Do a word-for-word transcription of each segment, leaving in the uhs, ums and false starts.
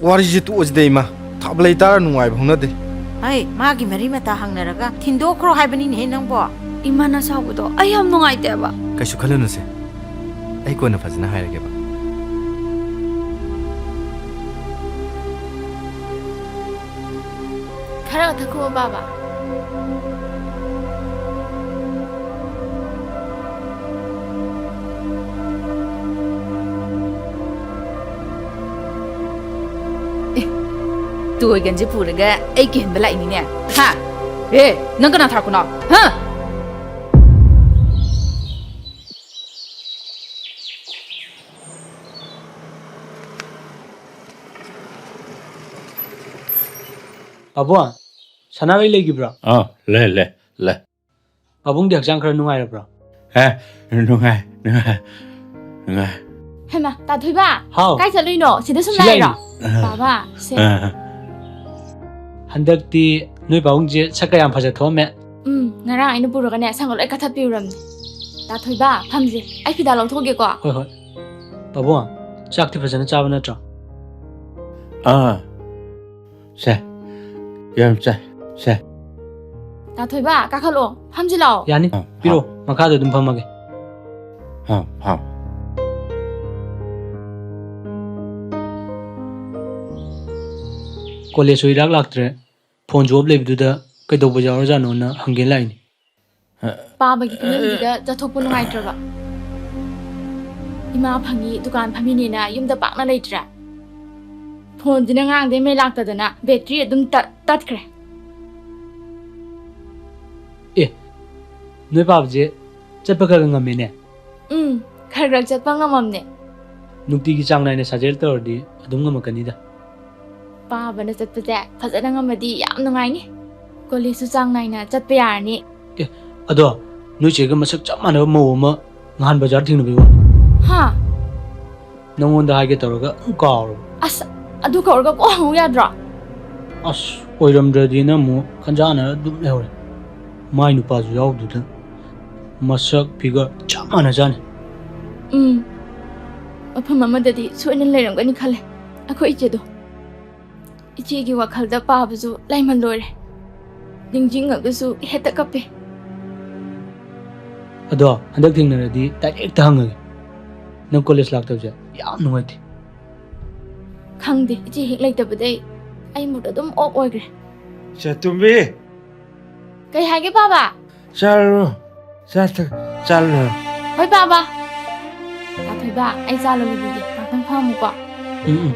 ꯋꯥꯔꯤꯁꯦ ꯇꯣꯛꯑꯁꯤꯗ, ꯏꯃꯥ꯫ ꯊꯥꯕ ꯂꯩ ꯇꯥꯔ ꯅꯨꯡꯉꯥꯏꯕ ꯍꯧꯅꯗꯦ꯫ ꯑꯩ ꯃꯥꯒꯤ ꯃꯔꯤ ꯃꯇꯥ ꯍꯪꯅꯔꯒ ꯊꯤꯟꯗꯣꯛꯈ꯭ꯔꯣ ꯍꯥꯏꯕꯅꯤꯅꯦꯍꯦ ꯅꯪꯕꯣ꯫ ꯏꯃꯥꯅ ꯁꯥꯎꯕꯗꯣ ꯑꯩ ꯌꯥꯝ ꯅꯨꯡꯉꯥꯏꯇꯦꯕ꯫ ꯀꯩꯁꯨ ꯈꯜꯂꯨꯅꯨꯁꯦ, ꯑꯩ ꯀꯣꯟꯅ ꯐꯖꯅ ꯍꯥꯏꯔꯒꯦꯕ꯫ ꯈꯔ ꯊꯛꯈꯣ, ꯕꯥꯕꯥ꯫ ꯑꯦ, ꯇꯣꯏꯒꯟꯁꯦ ꯄꯨꯔꯒ ꯑꯩ ꯀꯤꯍꯟꯕ ꯂꯥꯛꯏꯅꯤꯅꯦ꯫ ꯍꯥ? ꯑꯦ, ꯅꯪ ꯀꯅꯥ ꯊꯥꯔꯛꯄꯅꯣ? ꯍꯥ? ꯄꯥꯕꯨꯡ, ꯁꯅꯥꯍꯣꯏ ꯂꯩꯈꯤꯕ꯭ꯔꯣ? ꯑꯥ, ꯂꯩ, ꯂꯩ, ꯂꯩ꯫ ꯄꯥꯕꯨꯡꯗꯤ ꯍꯛꯆꯥꯡ ꯈꯔ ꯅꯨꯡꯉꯥꯏꯔꯕ꯭ꯔꯣ? ꯑꯦ, ꯅꯨꯡꯉꯥꯏ, ꯅꯨꯡꯉꯥꯏ, ꯅꯨꯡꯉꯥꯏ꯫ ꯍꯩꯃꯥ, ꯇꯥꯊꯣꯏꯕ! ꯍꯥꯎ꯫ ꯀꯥꯏ ꯆꯠꯂꯨꯏꯅꯣ? ꯁꯤꯗ ꯁꯨꯝ ꯁꯤ ꯂꯩꯔꯣ? ꯂꯩꯅꯤ꯫ ꯑꯥ꯫ ꯄꯥꯕ, ꯁꯦ꯫ ꯑꯥ꯫ ꯍꯟꯗꯛꯇꯤ ꯅꯣꯏ ꯄꯥꯕꯨꯡꯁꯦ ꯁꯛꯀ ꯌꯥꯝ ꯐꯖ ꯊꯣꯛꯑꯝꯃꯦ꯫ ꯎꯝ, ꯉꯔꯥꯡ ꯑꯩꯅ ꯄꯨꯔꯒꯅꯦ, ꯁꯪꯒ ꯂꯣꯏ ꯀꯠꯊꯠꯄꯤꯔꯨꯔꯕꯅꯦ꯫ ꯇꯥꯊꯣꯏꯕ, ꯐꯝꯁꯦ꯫ ꯑꯩ ꯐꯤꯗꯥ ꯂꯧꯊꯣꯛꯀꯦꯀꯣ꯫ ꯍꯣꯏ, ꯍꯣꯏ꯫ ꯄꯥꯕꯨꯡ, ꯆꯥꯛꯇꯤ ꯐꯖꯅ ꯆꯥꯕ ꯅꯠꯇ꯭ꯔꯣ? ꯑꯥ꯫ ꯁꯦ, ꯌꯥꯝ ꯆꯥꯏ꯫ ꯁꯦ꯫ ꯇꯥꯊꯣꯏꯕ, ꯀꯥꯈꯠꯂꯣ꯫ ꯐꯝꯁꯤ ꯂꯥꯛꯑꯣ꯫ ꯌꯥꯅꯤ, ꯑꯥ, ꯄꯤꯔꯛꯑꯣ꯫ ꯑꯥ꯫ ꯃꯈꯥꯗ ꯑꯗꯨꯝ ꯐꯝꯃꯒꯦ꯫ ꯑꯥ, ꯑꯥ꯫ ꯀꯣꯂꯦꯖꯁꯨ ꯏꯔꯥꯛ ꯂꯥꯛꯇ꯭ꯔꯦ꯫ ꯐꯣꯟꯁꯨ off ꯂꯩꯕꯗꯨꯗ ꯀꯩꯗꯧꯕ ꯌꯥꯎꯔꯖꯥꯠꯅꯣꯅ ꯍꯪꯒꯦ ꯂꯥꯛꯏꯅꯤ꯫ ꯄꯥꯕꯒꯤ ꯐꯤꯕꯝꯁꯤꯗ ꯆꯠꯊꯣꯛꯄ ꯅꯨꯡꯉꯥꯏꯇ꯭ꯔꯕ꯫ ꯏꯃꯥ ꯐꯪꯉꯤ, ꯗꯨꯀꯥꯟ ꯐꯝꯃꯤꯅꯦꯅ ꯌꯨꯝꯗ ꯄꯥꯛꯅ ꯂꯩꯇ꯭ꯔꯦ꯫ ꯐꯣꯟꯁꯤꯅ ꯉꯔꯥꯡꯗꯩ ꯃꯩ ꯂꯥꯛꯇꯗꯅ battery ꯑꯗꯨꯝ ꯇꯠ-, ꯇꯠꯈ꯭ꯔꯦ꯫ ꯑꯦ, ꯅꯣꯏ ꯄꯥꯕꯁꯦ ꯆꯠꯄ ꯈꯔ ꯈꯔ ꯉꯝꯃꯦꯅꯦ꯫ ꯎꯝ, ꯈꯔ ꯈꯔ ꯆꯠꯄ ꯉꯝꯃꯝꯅꯦ꯫ ꯅꯨꯡꯇꯤꯒꯤ ꯆꯥꯡ ꯅꯥꯏꯅ ꯁꯥꯖꯦꯜ ꯇꯧꯔꯗꯤ ꯑꯗꯨꯝ ꯉꯝꯃꯛꯀꯅꯤꯗ꯫ ꯄꯥꯕꯅ ꯆꯠꯄꯁꯦ ꯐꯖꯅ ꯉꯝꯃꯗꯤ ꯌꯥꯝ ꯅꯨꯡꯉꯥꯏꯅꯤ꯫ ꯀꯣꯂꯦꯖꯁꯨ ꯆꯥꯡ ꯅꯥꯏꯅ ꯆꯠꯄ ꯌꯥꯔꯅꯤ꯫ ꯑꯦ, ꯑꯗꯣ ꯅꯣꯏ ꯆꯦꯒ ꯃꯁꯛ ꯆꯞ ꯃꯥꯟꯅꯕ ꯃꯧ ꯑꯃ ꯅꯍꯥꯟ ꯕꯖꯥꯔ ꯊꯦꯡꯅꯕꯩ ꯋꯥ꯫ ꯍꯥ? ꯅꯪꯉꯣꯟꯗ ꯍꯥꯏꯒꯦ ꯇꯧꯔꯒ ꯑꯗꯨꯝ ꯀꯥꯎꯔꯕ꯫ ꯑꯁ, ꯑꯗꯨ ꯀꯧꯔꯒ ꯀꯣꯛ ꯍꯪꯉꯨ ꯌꯥꯗ꯭ꯔꯣ? ꯑꯁ, ꯑꯣꯏꯔꯝꯗ꯭ꯔꯗꯤꯅ ꯑꯃꯨꯛ ꯈꯟꯖꯥꯟꯅꯔ ꯑꯗꯨꯝ ꯂꯩꯍꯧꯔꯦ꯫ ꯃꯥꯏ ꯅꯨꯄꯥꯁꯨ ꯌꯥꯎꯗꯨꯗ꯫ ꯃꯁꯛ figure ꯆꯞ ꯃꯥꯟꯅꯖꯥꯠꯅꯤ꯫ ꯎꯝ, ꯃꯐꯝ ꯑꯃꯗꯗꯤ ꯁꯣꯏꯅ ꯂꯩꯔꯝꯒꯅꯤ ꯈꯜꯂꯦ ꯑꯩꯈꯣꯏ ꯏꯆꯦꯗꯣ꯫ ꯏꯆꯦꯒꯤ ꯋꯥꯈꯜꯗ ꯄꯥꯕꯁꯨ ꯂꯩꯃꯟ ꯂꯣꯏꯔꯦ꯫ ꯅꯤꯡꯁꯤꯡꯉꯒꯁꯨ ꯍꯦꯛꯇ ꯀꯞꯄꯦ꯫ ꯑꯗꯣ ꯍꯟꯗꯛ ꯊꯦꯡꯅꯔꯗꯤ ꯗꯥꯏꯔꯦꯛꯇ ꯍꯪꯉꯒꯦ꯫ ꯅꯪ ꯀꯣꯂꯦꯖ ꯂꯥꯛꯇꯕꯁꯦ ꯌꯥꯝ ꯅꯨꯡꯉꯥꯏꯇꯦ꯫ ꯈꯪꯗꯦ, ꯏꯆꯦ ꯍꯦꯛ ꯂꯩꯇꯕꯗꯩ ꯑꯩ ꯃꯨꯠ ꯑꯗꯨꯝ ꯑꯣꯐ ꯑꯣꯏꯈ꯭ꯔꯦ꯫ ꯆꯦ ꯇꯣꯝꯕꯤ! ꯀꯩ ꯍꯥꯏꯒꯦ ꯄꯥꯕ? ꯆꯥꯔꯨꯔꯣ꯫ ꯆꯥ ꯊꯛ-, ꯆꯥꯔꯨꯔꯣ꯫ ꯍꯣꯏ ꯄꯥꯕ꯫ ꯇꯥ ꯊꯣꯏꯕ, ꯑꯩ ꯆꯥ ꯂꯣꯜꯂꯨꯈꯤꯒꯦ꯫ ꯉꯥꯛꯇꯪ ꯐꯝꯃꯨꯀꯣ꯫ ꯎꯝ, ꯎꯝ꯫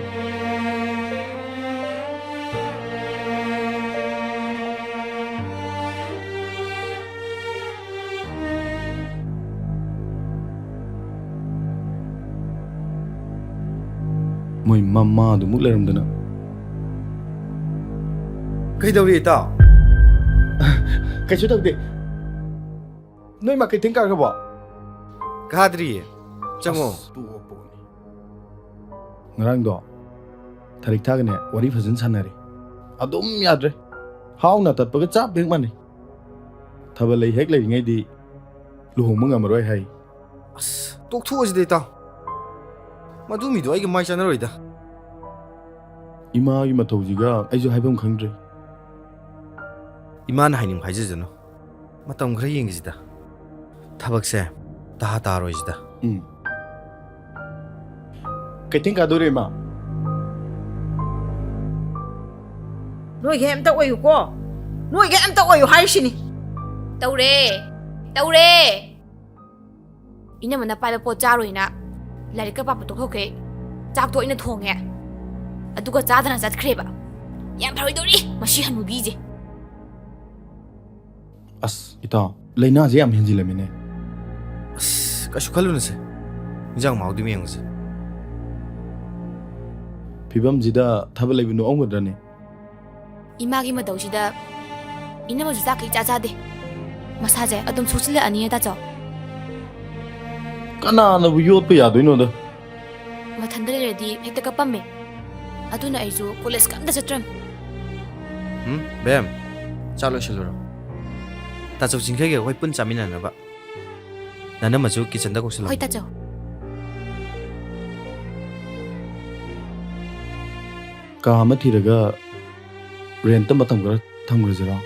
ꯃꯣꯏ ꯃꯃꯥꯗꯨꯃꯨꯛ ꯂꯩꯔꯝꯗꯅ꯫ ꯀꯩꯗꯧꯔꯤ, ꯏꯇꯥꯎ? ꯀꯩꯁꯨ ꯇꯧꯗꯦ꯫ ꯅꯣꯏ ꯃꯥ ꯀꯩꯊꯦꯜ ꯀꯥꯈ꯭ꯔꯕꯣ? ꯀꯥꯗ꯭ꯔꯤꯌꯦ꯫ ꯆꯪꯉꯣ꯫ ꯑꯁ, ꯇꯣꯛꯑꯣ, ꯄꯣꯠꯅꯤ꯫ ꯉꯔꯥꯡꯗꯣ ꯊꯔꯤꯛ ꯊꯥꯒꯅꯦ ꯋꯥꯔꯤ ꯐꯖꯅ ꯁꯥꯟꯅꯔꯤ꯫ ꯑꯗꯨꯝ ꯌꯥꯗ꯭ꯔꯦ꯫ ꯍꯥꯎꯅ ꯇꯠꯄꯒ ꯆꯞ ꯍꯦꯛ ꯃꯥꯟꯅꯩ꯫ ꯊꯥꯕꯜ ꯂꯩ ꯍꯦꯛ ꯂꯩꯔꯤꯉꯩꯗꯤ ꯂꯨꯍꯣꯡꯕ ꯉꯝꯃꯔꯣꯏ ꯍꯥꯏ꯫ ꯑꯁ, ꯇꯣꯛꯊꯣꯛꯑꯁꯤꯗ, ꯏꯇꯥꯎ꯫ ꯃꯗꯨ ꯃꯤꯗꯣ ꯑꯩꯒ ꯃꯥꯏ ꯆꯥꯟꯅꯔꯣꯏꯗ꯫ ꯏꯃꯥꯒꯤ ꯃꯊꯧꯁꯤꯒ ꯑꯩꯁꯨ ꯍꯥꯏꯐꯝ ꯈꯪꯗ꯭ꯔꯦ꯫ ꯏꯃꯥꯅ ꯍꯥꯏꯅꯤꯡꯕ ꯍꯥꯏꯖꯁꯅꯨ꯫ ꯃꯇꯝ ꯈꯔ ꯌꯦꯡꯈꯤꯁꯤꯗ꯫ ꯊꯕꯛꯁꯦ ꯇꯍꯥ ꯇꯥꯔꯣꯏꯁꯤꯗ꯫ ꯎꯝ꯫ ꯀꯩꯊꯦꯜ ꯀꯥꯗꯣꯔꯦ, ꯏꯃꯥ? ꯅꯣꯏꯒꯤ ꯑꯝꯇ ꯑꯣꯏꯌꯨꯀꯣ꯫ ꯅꯣꯏꯒꯤ ꯑꯝꯇ ꯑꯣꯏꯌꯨ ꯍꯥꯏꯔꯤꯁꯤꯅꯤ꯫ ꯇꯧꯔꯦ꯫ ꯇꯧꯔꯦ꯫ ꯏꯅꯝꯃꯅ ꯄꯥꯏꯕ ꯄꯣꯠ ꯆꯥꯔꯣꯏꯅ ꯂꯥꯏꯔꯤꯛꯀ ꯄꯥꯕ ꯇꯣꯛꯊꯣꯛꯈ꯭ꯔꯦ꯫ ꯆꯥꯛꯇꯣ ꯑꯩꯅ ꯊꯣꯡꯉꯦ꯫ ꯑꯗꯨꯒ ꯆꯥꯗꯅ ꯆꯠꯈ꯭ꯔꯦꯕ꯫ ꯌꯥꯝ ꯐꯔꯣꯏꯗꯧꯔꯤ ꯃꯁꯤ ꯍꯅꯨꯕꯤꯁꯦ꯫ ꯑꯁ, ꯏꯇꯥꯎ, ꯂꯥꯏꯅꯥꯁꯦ ꯌꯥꯝ ꯍꯦꯟꯖꯤꯜꯂꯝꯃꯤꯅꯦ꯫ ꯑꯁ, ꯀꯩꯁꯨ ꯈꯜꯂꯨꯅꯨꯁꯦ꯫ ꯏꯟꯖꯥꯡ ꯃꯍꯥꯎꯗꯤ ꯌꯦꯡꯉꯨꯁꯦ꯫ ꯐꯤꯕꯝꯁꯤꯗ ꯊꯥꯕꯜ ꯂꯩꯕ ꯅꯣꯛꯑꯝꯒꯗ꯭ꯔꯅꯦ? ꯏꯃꯥꯒꯤ ꯃꯇꯧꯁꯤꯗ ꯏꯅꯝꯃꯁꯨ ꯆꯥꯛꯀ ꯏꯆꯥ ꯆꯥꯗꯦ꯫ ꯃꯁꯥꯁꯦ ꯑꯗꯨꯝ ꯁꯣꯛꯆꯤꯜꯂꯛꯑꯅꯤꯌꯦ, ꯇꯥꯆꯧ꯫ ꯀꯅꯥꯅꯕꯨ ꯌꯣꯠꯄ ꯌꯥꯗꯣꯏꯅꯣꯗ? ꯃꯊꯟꯗ ꯂꯩꯔꯗꯤ ꯍꯦꯛꯇ ꯀꯞꯄꯝꯃꯦ꯫ ꯑꯗꯨꯅ ꯑꯩꯁꯨ ꯀꯣꯂꯦꯖꯀ ꯑꯝꯇ ꯆꯠꯇ꯭ꯔꯝ꯫ ꯎꯝ, ꯕꯦꯝ, ꯆꯥꯛ ꯂꯣꯏꯁꯤꯜꯂꯨꯔꯣ꯫ ꯇꯥꯆꯧ ꯆꯤꯡꯈꯩꯒ ꯑꯩꯈꯣꯏ ꯄꯨꯟ ꯆꯥꯃꯤꯟꯅꯅꯕ꯫ ꯅꯅꯝꯃꯁꯨ ꯀꯤꯆꯟꯗ ꯀꯧꯁꯤꯜꯂꯣ꯫ ꯍꯣꯏ, ꯇꯥꯆꯧ꯫ ꯀꯥ ꯑꯃ ꯊꯤꯔꯒ ꯔꯦꯟꯠꯇ ꯃꯇꯝ ꯈꯔ ꯊꯝꯈ꯭ꯔꯁꯤꯔꯣ?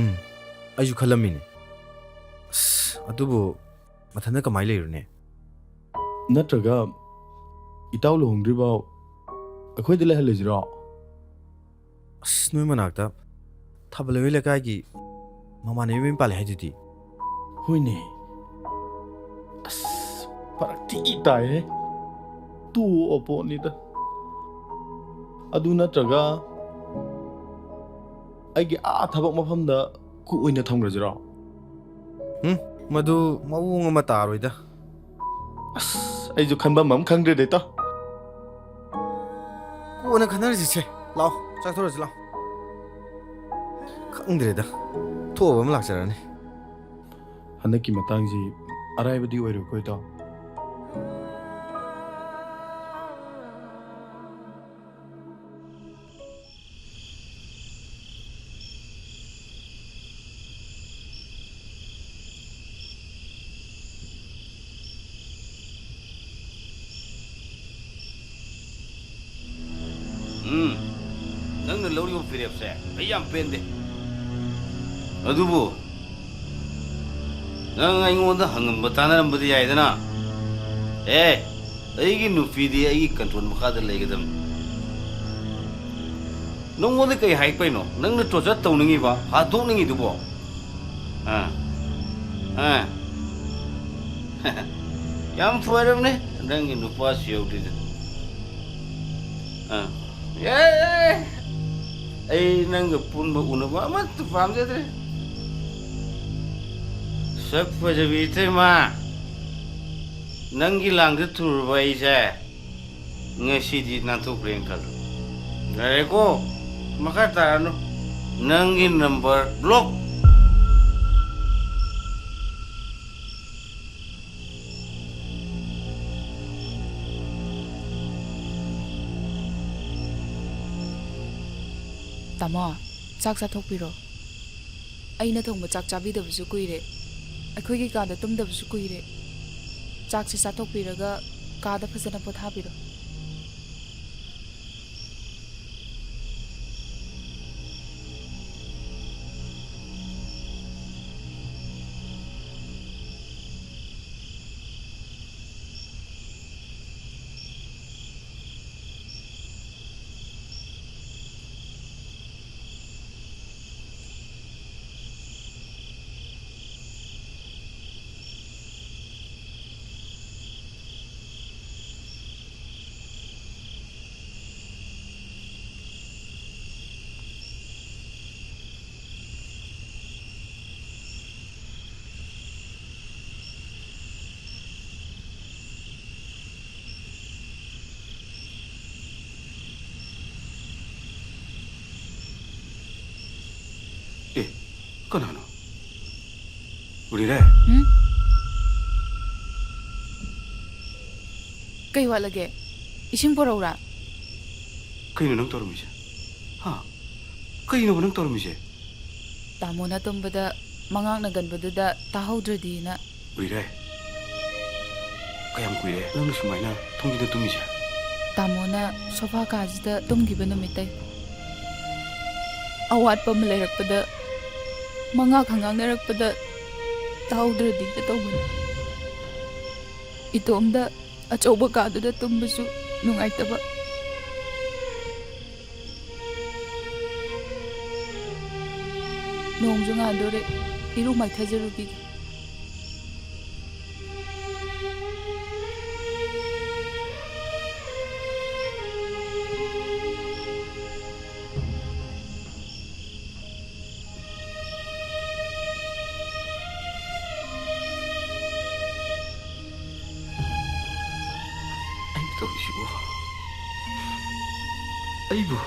ꯎꯝ, ꯑꯩꯁꯨ ꯈꯜꯂꯝꯃꯤꯅꯦ꯫ ꯑꯁ, ꯑꯗꯨꯕꯨ ꯃꯊꯟꯇ ꯀꯃꯥꯏꯅ ꯂꯩꯔꯨꯅꯤ? ꯅꯠꯇ꯭ꯔꯒ ꯏꯇꯥꯎ ꯂꯨꯍꯣꯡꯗ꯭ꯔꯤꯐꯥꯎ ꯑꯩꯈꯣꯏꯗ ꯂꯩꯍꯜꯂꯁꯤꯔꯣ? ꯑꯁ, ꯅꯣꯏ ꯃꯅꯥꯛꯇ ꯊꯥꯕꯜ ꯂꯩꯃ ꯂꯩꯀꯥꯏꯒꯤ ꯃꯃꯥꯟꯅꯕꯤ ꯃꯌꯨꯝ ꯄꯥꯜꯂꯦ ꯍꯥꯏꯗꯨꯗꯤ꯫ ꯍꯣꯏꯅꯦ꯫ ꯑꯁ, ꯐꯔꯛ ꯊꯤ ꯇꯥꯏꯍꯦ꯫ ꯇꯣꯛꯑ ꯄꯣꯠꯅꯤꯗ꯫ ꯑꯗꯨ ꯅꯠꯇ꯭ꯔꯒ ꯑꯩꯒꯤ ꯑꯥ ꯊꯕꯛ ꯃꯐꯝꯗ ꯀꯨꯛ ꯑꯣꯏꯅ ꯊꯝꯈ꯭ꯔꯁꯤꯔꯣ? ꯎꯝ, ꯃꯗꯨ ꯃꯑꯣꯡ ꯑꯃ ꯇꯥꯔꯣꯏꯗ꯫ ꯑꯁ, ꯑꯩꯁꯨ ꯈꯟꯐꯝ ꯑꯃ ꯈꯪꯗ꯭ꯔꯦꯗ, ꯏꯇꯥꯎ꯫ ꯀꯣꯟꯅ ꯈꯟꯅꯔꯁꯤꯁꯦ꯫ ꯂꯥꯛꯑꯣ, ꯆꯥꯛ ꯊꯣꯔꯁꯤ ꯂꯥꯛꯑꯣ꯫ ꯈꯪꯗ꯭ꯔꯦꯗ꯫ ꯊꯣꯛꯑꯕ ꯑꯃ ꯂꯥꯛꯆꯔꯅꯤ꯫ ꯍꯟꯗꯛꯀꯤ ꯃꯇꯥꯡꯁꯤ ꯑꯔꯥꯏꯕꯗꯤ ꯑꯣꯏꯔꯣꯏꯀꯣ, ꯏꯇꯥꯎ꯫ ꯎꯝ, ꯅꯪꯅ ꯂꯧꯔꯤꯕ ꯐꯤꯔꯦꯞꯁꯦ ꯑꯩ ꯌꯥꯝ ꯄꯦꯟꯗꯦ꯫ ꯑꯗꯨꯕꯨ ꯅꯪ ꯑꯩꯉꯣꯟꯗ ꯍꯪꯉꯝꯕ ꯇꯥꯟꯅꯔꯝꯕꯗꯤ ꯌꯥꯏꯗꯅ꯫ ꯑꯦ, ꯑꯩꯒꯤ ꯅꯨꯄꯤꯗꯤ ꯑꯩꯒꯤ ꯀꯟꯇ꯭ꯔꯣꯜ ꯃꯈꯥꯗ ꯂꯩꯒꯗꯕꯅꯤ꯫ ꯅꯪꯉꯣꯟꯗ ꯀꯩ ꯍꯥꯏꯔꯛꯄꯩꯅꯣ? ꯅꯪꯅ ꯇꯣꯔꯆꯔ ꯇꯧꯅꯤꯡꯉꯤꯕ, ꯍꯥꯠꯇꯣꯛꯅꯤꯡꯉꯤꯗꯨꯕꯣ? ꯑꯥ, ꯑꯥ꯫ ꯌꯥꯝ ꯐꯔꯕꯅꯦ ꯅꯪꯒꯤ ꯅꯨꯄꯥꯁꯨ ꯌꯧꯗ꯭ꯔꯤꯗꯣ꯫ ꯑꯥ, ꯌꯥꯔꯦ, ꯌꯥꯔꯦ꯫ ꯑꯩ ꯅꯪꯒ ꯄꯨꯟꯕ ꯎꯅꯕ ꯑꯃꯠꯇ ꯄꯥꯝꯖꯗ꯭ꯔꯦ꯫ ꯁꯛ ꯐꯖꯕꯤ ꯏꯇꯩꯃ, ꯅꯪꯒꯤ ꯂꯥꯡꯗ ꯊꯨꯔꯕ ꯑꯩꯁꯦ ꯉꯁꯤꯗꯤ ꯅꯥꯟꯊꯣꯛꯈ꯭ꯔꯦꯅ ꯈꯜꯂꯨ꯫ ꯌꯥꯔꯦꯀꯣ, ꯃꯈꯥ ꯇꯥꯔꯅꯨ꯫ ꯅꯪꯒꯤ ꯅꯝꯕꯔ ꯕ꯭ꯂꯣꯛ꯫ ꯇꯥꯃꯣ, ꯆꯥꯛ ꯆꯥꯊꯣꯛꯄꯤꯔꯣ꯫ ꯑꯩꯅ ꯊꯣꯡꯕ ꯆꯥꯛ ꯆꯥꯕꯤꯗꯕꯁꯨ ꯀꯨꯏꯔꯦ꯫ ꯑꯩꯈꯣꯏꯒꯤ ꯀꯥꯗ ꯇꯨꯝꯗꯕꯁꯨ ꯀꯨꯏꯔꯦ꯫ ꯆꯥꯛꯁꯤ ꯆꯥꯊꯣꯛꯄꯤꯔꯒ ꯀꯥꯗ ꯐꯖꯅ ꯄꯣꯊꯥꯕꯤꯔꯣ꯫ ꯀꯅꯥꯅꯣ? ꯎꯔꯤꯔꯦ? ꯎꯝ? ꯀꯩ ꯋꯥꯠꯂꯒꯦ? ꯏꯁꯤꯡ ꯄꯨꯔꯛꯎꯔꯥ? ꯀꯩꯅꯣ ꯅꯪ ꯇꯧꯔꯝꯃꯤꯁꯦ? ꯍꯥ? ꯀꯩꯅꯣꯕ ꯅꯪ ꯇꯧꯔꯝꯃꯤꯁꯦ? ꯇꯥꯃꯣꯅ ꯇꯨꯝꯕꯗ ꯃꯉꯥꯛꯅ ꯒꯟꯕꯗꯨꯗ ꯇꯥꯍꯧꯗ꯭ꯔꯗꯤꯅ꯫ ꯎꯔꯤꯔꯦ? ꯀꯌꯥꯝ ꯀꯨꯏꯔꯦ ꯅꯪꯅ ꯁꯨꯃꯥꯏꯅ ꯊꯣꯡꯖꯤꯟꯗ ꯇꯨꯝꯃꯤꯁꯦ? ꯇꯥꯃꯣꯅ ꯁꯣꯐꯥ ꯀꯥꯁꯤꯗ ꯇꯨꯝꯈꯤꯕ ꯅꯨꯃꯤꯠꯇꯩ꯫ ꯑꯋꯥꯠꯄ ꯑꯃ ꯂꯩꯔꯛꯄꯗ ꯃꯉꯥ ꯈꯪ ꯉꯥꯡꯅꯔꯛꯄꯗ ꯇꯥꯍꯧꯗ꯭ꯔꯗꯤ ꯇꯧꯕꯅꯤ꯫ ꯏꯇꯣꯝꯗ ꯑꯆꯧꯕ ꯀꯥꯗꯨꯗ ꯇꯨꯝꯕꯁꯨ ꯅꯨꯡꯉꯥꯏꯇꯕ꯫ ꯅꯣꯡꯁꯨ ꯉꯥꯟꯗꯣꯔꯦ, ꯏꯔꯨ ꯃꯥꯏꯊꯖꯔꯨꯈꯤꯒꯦ꯫ ꯑꯩꯅ ꯇꯧꯔꯤꯁꯤꯕꯨ? ꯑꯩꯕꯨ?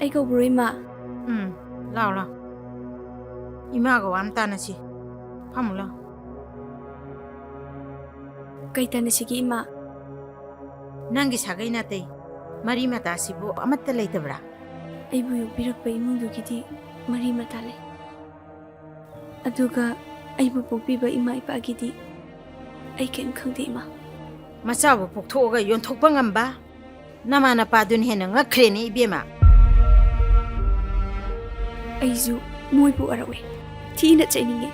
ꯑꯩ ꯀꯧꯕ꯭ꯔꯣ, ꯏꯃꯥ? ꯎꯝ, ꯂꯥꯎ, ꯂꯥꯎ꯫ ꯏꯃꯥꯒ ꯋꯥ ꯑꯃ ꯇꯥꯟꯅꯁꯤ꯫ ꯐꯝꯃꯨ ꯂꯥꯎ꯫ ꯀꯩ ꯇꯥꯟꯅꯁꯤꯒꯦ, ꯏꯃꯥ? ꯅꯪꯒꯤ ꯁꯥꯒꯩ ꯅꯥꯇꯩ, ꯃꯔꯤ ꯃꯇꯥꯁꯤꯕꯨ ꯑꯃꯠꯇ ꯂꯩꯇꯕ꯭ꯔꯥ? ꯑꯩꯕꯨ ꯌꯣꯛꯄꯤꯔꯛꯄ ꯏꯃꯨꯡꯗꯨꯒꯤꯗꯤ ꯃꯔꯤ ꯃꯇꯥ ꯂꯩ꯫ ꯑꯗꯨꯒ ꯑꯩꯕꯨ ꯄꯣꯛꯄꯤꯕ ꯏꯃꯥ ꯏꯄꯥꯒꯤꯗꯤ ꯑꯩ ꯀꯔꯤꯝ ꯈꯪꯗꯦ, ꯏꯃꯥ꯫ ꯃꯆꯥꯕꯨ ꯄꯣꯛꯊꯣꯛꯑꯒ ꯌꯣꯟꯊꯣꯛꯄ ꯉꯝꯕ ꯅꯃꯥ ꯅꯄꯥꯗꯨꯅ ꯍꯦꯟꯅ ꯉꯛꯈ꯭ꯔꯦꯅꯦ, ꯏꯕꯦꯝꯃ꯫ ꯑꯩꯁꯨ ꯃꯣꯏꯕꯨ ꯋꯥꯔꯧꯏ, ꯊꯤꯅ ꯆꯩꯅꯤꯡꯉꯤ꯫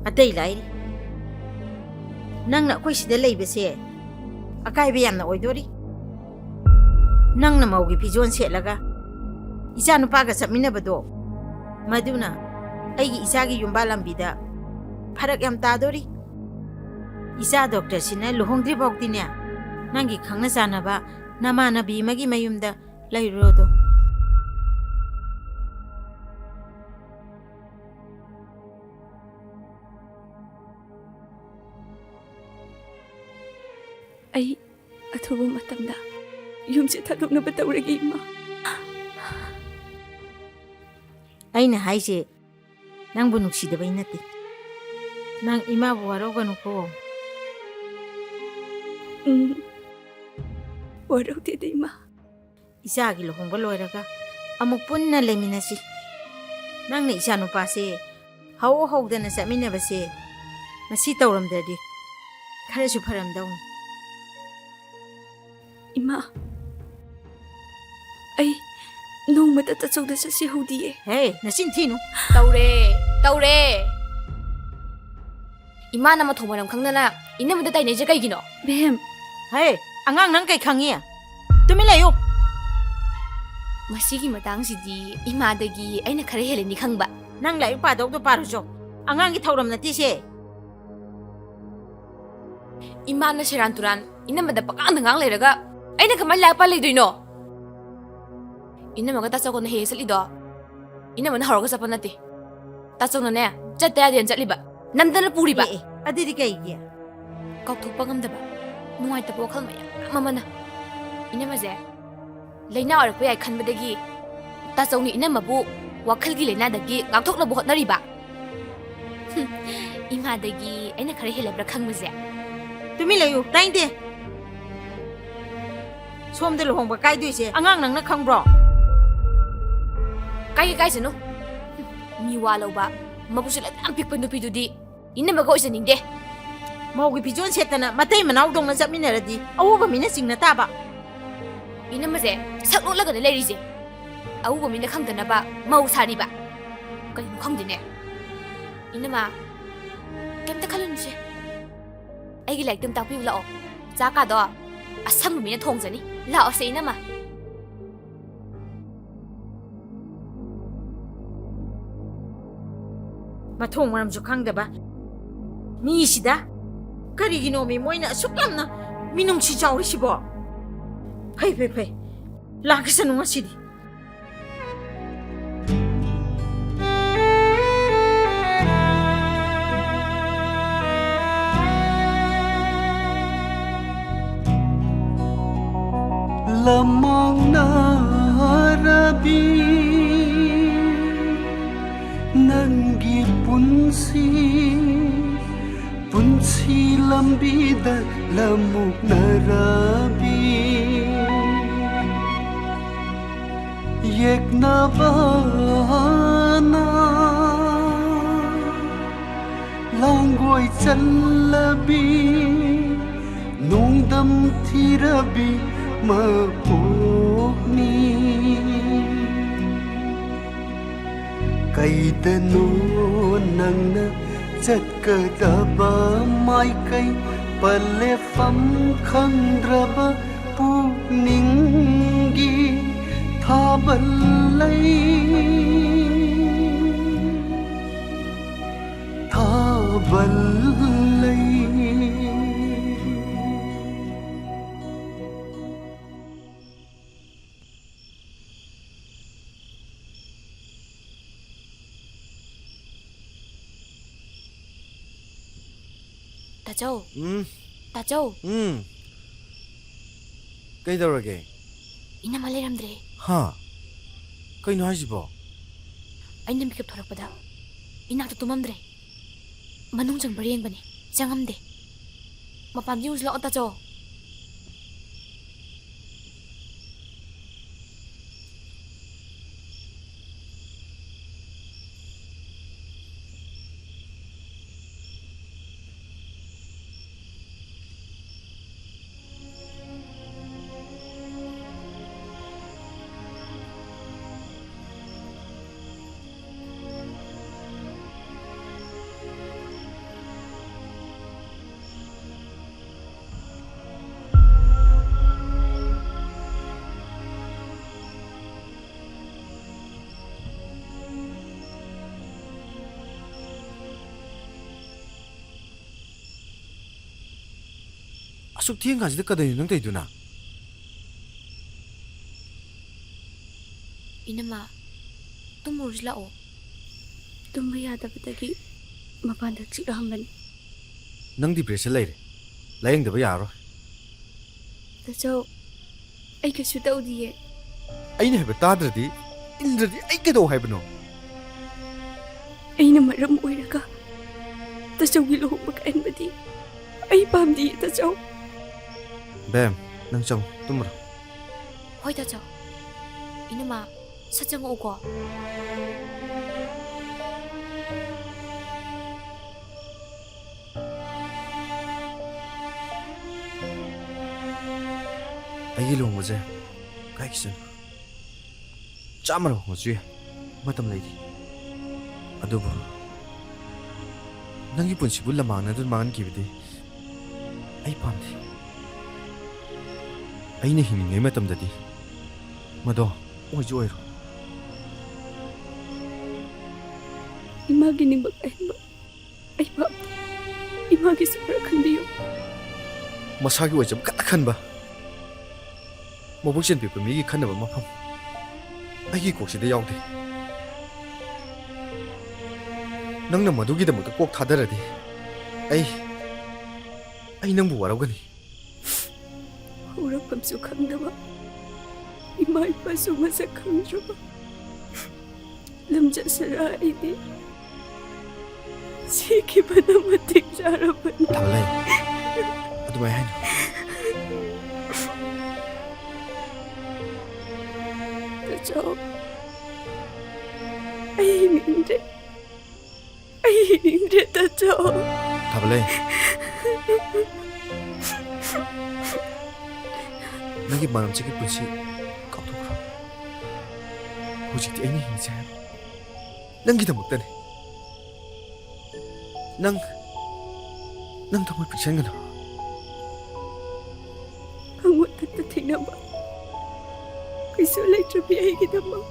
ꯑꯇꯩ ꯂꯥꯏꯔꯤ, ꯅꯪꯅ ꯑꯩꯈꯣꯏ ꯁꯤꯗ ꯂꯩꯕꯁꯦ ꯑꯀꯥꯏꯕ ꯌꯥꯝꯅ ꯑꯣꯏꯗꯣꯔꯤ꯫ ꯅꯪꯅ ꯃꯧꯒꯤ ꯐꯤꯖꯣꯜ ꯁꯦꯠꯂꯒ ꯏꯆꯥ ꯅꯨꯄꯥꯒ ꯆꯠꯃꯤꯟꯅꯕꯗꯣ, ꯃꯗꯨꯅ ꯑꯩꯒꯤ ꯏꯆꯥꯒꯤ ꯌꯨꯝꯕꯥꯜ ꯂꯝꯕꯤꯗ ꯐꯔꯛ ꯌꯥꯝ ꯇꯥꯗꯣꯔꯤ꯫ ꯏꯆꯥ ꯗꯣꯛꯇꯔꯁꯤꯅ ꯂꯨꯍꯣꯡꯗ꯭ꯔꯤ ꯐꯥꯎꯗꯤꯅꯦ, ꯅꯪꯒꯤ ꯈꯪꯅ ꯆꯥꯟꯅꯕ ꯅꯃꯥꯟꯅꯕꯤ ꯑꯃꯒꯤ ꯃꯌꯨꯝꯗ ꯂꯩꯔꯨꯔꯣꯗꯣ꯫ ꯑꯩ ꯑꯊꯨꯕ ꯃꯇꯝꯗ ꯌꯨꯝꯁꯦ ꯊꯥꯗꯣꯛꯅꯕ ꯇꯧꯔꯒꯦ, ꯏꯃꯥ꯫ ꯑꯩꯅ ꯍꯥꯏꯁꯦ ꯅꯪꯕꯨ ꯅꯨꯡꯁꯤꯗꯕꯩ ꯅꯠꯇꯦ꯫ ꯅꯪ ꯏꯃꯥꯕꯨ ꯋꯥꯔꯧꯒꯅꯨꯀꯣ꯫ ꯎꯝ, ꯋꯥꯔꯧꯗꯦꯗ, ꯏꯃꯥ꯫ ꯏꯆꯥꯒꯤ ꯂꯨꯍꯣꯡꯕ ꯂꯣꯏꯔꯒ ꯑꯃꯨꯛ ꯄꯨꯟꯅ ꯂꯩꯃꯤꯟꯅꯁꯤ꯫ ꯅꯪꯅ ꯏꯆꯥꯅꯨꯄꯥꯁꯦ ꯍꯧ ꯍꯧꯗꯅ ꯆꯠꯃꯤꯟꯅꯕꯁꯦ ꯃꯁꯤ ꯇꯧꯔꯝꯗ꯭ꯔꯗꯤ ꯈꯔꯁꯨ ꯐꯔꯝꯗꯧꯅꯤ꯫ ꯏꯃꯥ, ꯑꯩ ꯅꯣꯡꯃꯇ ꯇꯥꯆꯧꯗ ꯆꯠꯁꯤ ꯍꯧꯗꯤꯌꯦ꯫ ꯍꯦ, ꯅꯆꯤꯟ ꯊꯤꯅꯨ꯫ ꯇꯧꯔꯦ, ꯇꯧꯔꯦ꯫ ꯏꯃꯥꯅ ꯃꯊꯣꯡ ꯃꯔꯝ ꯈꯪꯗꯅ ꯏꯅꯝꯃꯗ ꯇꯥꯏꯅꯩꯁꯦ ꯀꯩꯒꯤꯅꯣ? ꯕꯦꯝ꯫ ꯍꯦ, ꯑꯉꯥꯡ ꯅꯪ ꯀꯩ ꯈꯪꯉꯤ? ꯇꯨꯃꯤꯟ ꯂꯩꯌꯨ꯫ ꯃꯁꯤꯒꯤ ꯃꯇꯥꯡꯁꯤꯗꯤ ꯏꯃꯥꯗꯒꯤ ꯑꯩꯅ ꯈꯔ ꯍꯦꯜꯂꯅꯤ ꯈꯪꯕ꯫ ꯅꯪ ꯂꯥꯏꯔꯤꯛ ꯄꯥꯗꯧꯗꯣ ꯄꯥꯔꯨꯆꯣ꯫ ꯑꯉꯥꯡꯒꯤ ꯊꯧꯔꯝ ꯅꯠꯇꯦꯁꯦ꯫ ꯏꯃꯥꯅ ꯁꯦꯔꯥꯟ ꯇꯨꯔꯥꯟ ꯏꯅꯝꯃꯗ ꯄꯉꯥꯡꯗ ꯉꯥꯡ ꯂꯩꯔꯒ ꯑꯩꯅ ꯀꯃꯥꯏꯅ ꯂꯥꯏꯔꯤꯛ ꯄꯥ ꯂꯩꯗꯣꯏꯅꯣ? ꯏꯅꯝꯃꯒ ꯇꯥꯆꯧꯒꯅ ꯍꯦꯛ ꯍꯦꯛ ꯆꯠꯂꯤꯗꯣ ꯏꯅꯝꯃꯅ ꯍꯧꯔꯒ ꯆꯠꯄ ꯅꯠꯇꯦ꯫ ꯇꯥꯆꯧꯅꯅꯦ, ꯆꯠꯇ ꯌꯥꯗꯦꯅ ꯆꯠꯂꯤꯕ, ꯅꯝꯗꯅ ꯄꯨꯔꯤꯕ꯫ ꯑꯦ, ꯑꯦ, ꯑꯗꯨꯗꯤ ꯀꯩꯒꯤ? ꯀꯥꯎꯊꯣꯛꯄ ꯉꯝꯗꯕ, ꯅꯨꯡꯉꯥꯏꯇꯕ ꯋꯥꯈꯜ ꯃꯌꯥꯝ ꯑꯃꯅ꯫ ꯏꯅꯝꯃꯁꯦ ꯂꯥꯏꯅꯥ ꯑꯣꯏꯔꯛꯄ ꯌꯥꯏ ꯈꯟꯕꯗꯒꯤ ꯇꯥꯆꯧꯅ ꯏꯅꯝꯃꯕꯨ ꯋꯥꯈꯜꯒꯤ ꯂꯥꯏꯅꯥꯗꯒꯤ ꯉꯥꯛꯊꯣꯛꯅꯕ ꯍꯣꯠꯅꯔꯤꯕ꯫ ꯍꯨꯝ, ꯏꯃꯥꯗꯒꯤ ꯑꯩꯅ ꯈꯔ ꯍꯦꯜꯂꯕ꯭ꯔꯥ ꯈꯪꯕꯁꯦ? ꯇꯨꯃꯤꯟ ꯂꯩꯌꯨ, ꯇꯥꯏꯟꯗꯦ꯫ ꯁꯣꯝꯗ ꯂꯨꯍꯣꯡꯕ ꯀꯥꯏꯗꯣꯏꯁꯦ ꯑꯉꯥꯡ ꯅꯪꯅ ꯈꯪꯕ꯭ꯔꯣ? ꯀꯥꯏꯒꯦ ꯀꯥꯏꯁꯅꯨ꯫ ꯍꯨꯝ, ꯃꯤ ꯋꯥ ꯂꯧꯕ, ꯃꯕꯨꯛꯁꯨ ꯌꯥꯝ ꯄꯤꯛꯄ ꯅꯨꯄꯤꯗꯨꯗꯤ ꯏꯅꯝꯃꯒ ꯑꯣꯏꯖꯅꯤꯡꯗꯦ꯫ ꯃꯧꯒꯤ ꯐꯤꯖꯣꯜ ꯁꯦꯠꯇꯅ ꯃꯇꯩ ꯃꯅꯥꯎꯗꯧꯅ ꯆꯠꯃꯤꯟꯅꯔꯗꯤ ꯑꯎꯕ ꯃꯤꯅ ꯆꯤꯡꯅ ꯇꯥꯕ꯫ ꯏꯅꯝꯃꯁꯦ ꯁꯛ ꯂꯣꯠꯂꯒꯅꯦ ꯂꯩꯔꯤꯁꯦ꯫ ꯑꯎꯕ ꯃꯤꯅ ꯈꯪꯗꯅꯕ ꯃꯧ ꯁꯥꯔꯤꯕ꯫ ꯀꯩꯅꯣ ꯈꯪꯗꯦꯅꯦ꯫ ꯏꯅꯝꯃ, ꯀꯩꯝꯇ ꯈꯜꯂꯨꯅꯨꯁꯦ꯫ ꯑꯩꯒꯤ ꯂꯥꯏꯔꯤꯛꯇ ꯑꯃ ꯇꯥꯛꯄꯤꯌꯨ ꯂꯥꯛꯑꯣ꯫ ꯆꯥꯛꯀꯥꯗꯣ ꯑꯁꯪꯕ ꯃꯤꯅ ꯊꯣꯡꯖꯅꯤ꯫ ꯂꯥꯛꯑꯣꯁꯦ ꯏꯅꯝꯃ꯫ ꯃꯊꯣꯡ ꯃꯔꯝꯁꯨ ꯈꯪꯗꯕ ꯃꯤꯁꯤꯗ ꯀꯔꯤꯒꯤꯅꯣꯃꯤ ꯃꯣꯏꯅ ꯑꯁꯨꯛ ꯌꯥꯝꯅ ꯃꯤꯅꯨꯡꯁꯤ ꯆꯥꯎꯔꯤꯁꯤꯕꯣ? ꯐꯩ, ꯐꯩ, ꯐꯩ꯫ ꯂꯥꯛꯈꯤꯁꯅꯨ ꯉꯁꯤꯗꯤ꯫ ꯂꯃꯥꯡꯅꯔꯕꯤ ꯅꯪꯒꯤ ꯄꯨꯟꯁꯤ, ꯄꯨꯟꯁꯤ ꯂꯝꯕꯤꯗ ꯂꯃꯨꯛꯅꯔꯕꯤ ꯌꯦꯛꯅꯕꯅ ꯂꯥꯡꯒꯣꯏ ꯆꯜꯂꯕꯤ ꯅꯣꯡꯗꯝ ꯊꯤꯔꯕꯤ ꯃꯄꯣꯛꯅꯤ꯫ ꯀꯩꯗꯅꯣ ꯅꯪꯅ ꯆꯠꯀꯗꯕ ꯃꯥꯏꯀꯩ ꯄꯜꯂꯦꯐꯝ ꯈꯪꯗ꯭ꯔꯕ ꯄꯨꯛꯅꯤꯡꯒꯤ ꯊꯥꯕꯜ ꯂꯩ꯫ ꯊꯥꯕꯜ ꯂꯩ꯫ ꯇꯥꯆꯧ꯫ ꯎꯝ꯫ ꯇꯥꯆꯧ꯫ ꯎꯝ꯫ ꯀꯩꯗꯧꯔꯒꯦ? ꯏꯅꯝꯃ ꯂꯩꯔꯝꯗ꯭ꯔꯦ꯫ ꯍꯥ? ꯀꯩꯅꯣ ꯍꯥꯏꯁꯤꯕꯣ? ꯑꯩꯅ ꯃꯤꯀꯞ ꯊꯣꯔꯛꯄꯗ ꯏꯅꯥꯛꯇ ꯇꯨꯝꯃꯝꯗ꯭ꯔꯦ꯫ ꯃꯅꯨꯡ ꯆꯪꯕ꯭ꯔꯥ ꯌꯦꯡꯕꯅꯦ, ꯆꯪꯉꯝꯗꯦ꯫ ꯃꯄꯥꯟꯗ ꯌꯦꯡꯉꯨꯁꯤ ꯂꯥꯛꯑꯣ, ꯇꯥꯆꯧ꯫ ꯑꯁꯨꯛ ꯊꯦꯡ ꯀꯥꯟꯁꯤꯗ ꯀꯗꯩꯅꯣ ꯅꯪ ꯇꯧꯔꯤꯗꯨꯅ? ꯏꯅꯝꯃ, ꯇꯨꯝꯃꯨꯔꯁꯤ ꯂꯥꯛꯑꯣ꯫ ꯇꯨꯝꯕ ꯌꯥꯗꯕꯗꯒꯤ ꯃꯄꯥꯟꯗ ꯆꯤꯛꯂꯛꯑꯝꯕꯅꯤ꯫ ꯅꯪ depression ꯂꯩꯔꯦ, ꯂꯥꯌꯦꯡꯗꯕ ꯌꯥꯔꯔꯣꯏ꯫ ꯇꯥꯆꯧ, ꯑꯩ ꯀꯩꯁꯨ ꯇꯧꯗꯤꯌꯦ꯫ ꯑꯩꯅ ꯍꯥꯏꯕ ꯇꯥꯗ꯭ꯔꯗꯤ, ꯏꯟꯗ꯭ꯔꯗꯤ ꯑꯩ ꯀꯩꯗꯧ ꯍꯥꯏꯕꯅꯣ? ꯑꯩꯅ ꯃꯔꯝ ꯑꯣꯏꯔꯒ ꯇꯥꯆꯧꯒꯤ ꯂꯨꯍꯣꯡꯕ ꯀꯥꯏꯍꯟꯕꯗꯤ ꯑꯩ ꯄꯥꯝꯗꯤꯌꯦ, ꯇꯥꯆꯧ꯫ ꯕꯦꯝ, ꯅꯪ ꯆꯪꯉꯨ, ꯇꯨꯝꯃꯨꯔꯣ꯫ ꯍꯣꯏ, ꯇꯥꯆꯧ꯫ ꯏꯅꯝꯃ, ꯁꯠ ꯆꯪꯉꯛꯎꯀꯣ꯫ ꯑꯩꯒꯤ ꯂꯨꯍꯣꯡꯕꯁꯦ ꯀꯥꯏꯈꯤꯁꯅꯨ꯫ ꯆꯥꯝꯃꯔꯛ ꯍꯣꯡꯉꯁꯨ ꯌꯥꯏ, ꯃꯇꯝ ꯂꯩꯔꯤ꯫ ꯑꯗꯨꯕꯨ ꯅꯪꯒꯤ ꯄꯨꯟꯁꯤꯕꯨ ꯂꯃꯥꯡꯅꯗꯨꯅ ꯃꯥꯡꯍꯟꯈꯤꯕꯗꯤ ꯑꯩ ꯄꯥꯝꯗꯦ꯫ ꯑꯩꯅ ꯍꯤꯡꯂꯤꯉꯩ ꯃꯇꯝꯗꯗꯤ ꯃꯗꯣ ꯑꯣꯏꯁꯨ ꯑꯣꯏꯔꯣꯏ꯫ ꯏꯃꯥꯒꯤ ꯅꯤꯡꯕ ꯀꯥꯏꯍꯟꯕ ꯑꯩ ꯄꯥꯝꯗꯦ꯫ ꯏꯃꯥꯒꯤꯁꯨ ꯈꯔ ꯈꯟꯕꯤꯌꯨ꯫ ꯃꯁꯥꯒꯤ ꯑꯣꯏꯖꯕ ꯈꯛꯇ ꯈꯟꯕ, ꯃꯕꯨꯛ ꯆꯦꯟꯕꯤꯕ ꯃꯤꯒꯤ ꯈꯟꯅꯕ ꯃꯐꯝ ꯑꯩꯒꯤ ꯀꯣꯛꯁꯤꯗ ꯌꯥꯎꯗꯦ꯫ ꯅꯪꯅ ꯃꯗꯨꯒꯤꯗꯃꯛꯇ ꯀꯣꯛ ꯊꯥꯗꯔꯗꯤ ꯑꯩ, ꯑꯩ ꯅꯪꯕꯨ ꯋꯥꯔꯧꯒꯅꯤ꯫ ꯍꯧꯔꯛꯐꯝꯁꯨ ꯈꯪꯗꯕ, ꯏꯃꯥ ꯏꯄꯥꯁꯨ ꯃꯁꯛ ꯈꯪꯗ꯭ꯔꯕ, ꯂꯝꯆꯠ ꯁꯔꯥ ꯑꯩꯗꯤ ꯁꯤꯈꯤꯕꯅ ꯃꯇꯤꯛ ꯆꯥꯔꯕꯅꯤ꯫ ꯊꯥꯕꯂꯩ, ꯑꯗꯨꯃꯥꯏ ꯍꯥꯏꯅꯨ꯫ ꯇꯥꯆꯧ, ꯑꯩ ꯍꯤꯡꯅꯤꯡꯗ꯭ꯔꯦ꯫ ꯑꯩ ꯍꯤꯡꯅꯤꯡꯗ꯭ꯔꯦ, ꯇꯥꯆꯧ꯫ ꯊꯥꯕꯂꯩ, ꯅꯪꯒꯤ ꯃꯥꯂꯪꯁꯤꯒꯤ ꯄꯨꯟꯁꯤ ꯀꯥꯎꯊꯣꯛꯈ꯭ꯔꯣ꯫ ꯍꯧꯖꯤꯛꯇꯤ ꯑꯩꯅ ꯍꯤꯡꯁꯦ ꯍꯥꯏꯕ ꯅꯪꯒꯤꯗꯃꯛꯇꯅꯤ꯫ ꯅꯪ, ꯅꯪ ꯊꯃꯣꯏ ꯄꯤꯛꯁꯟꯒꯅꯨ꯫ ꯑꯉꯣꯟꯗ ꯊꯦꯡꯅꯕ ꯀꯩꯁꯨ ꯂꯩꯇ꯭ꯔꯕꯤ ꯑꯩꯒꯤꯗꯃꯛ꯫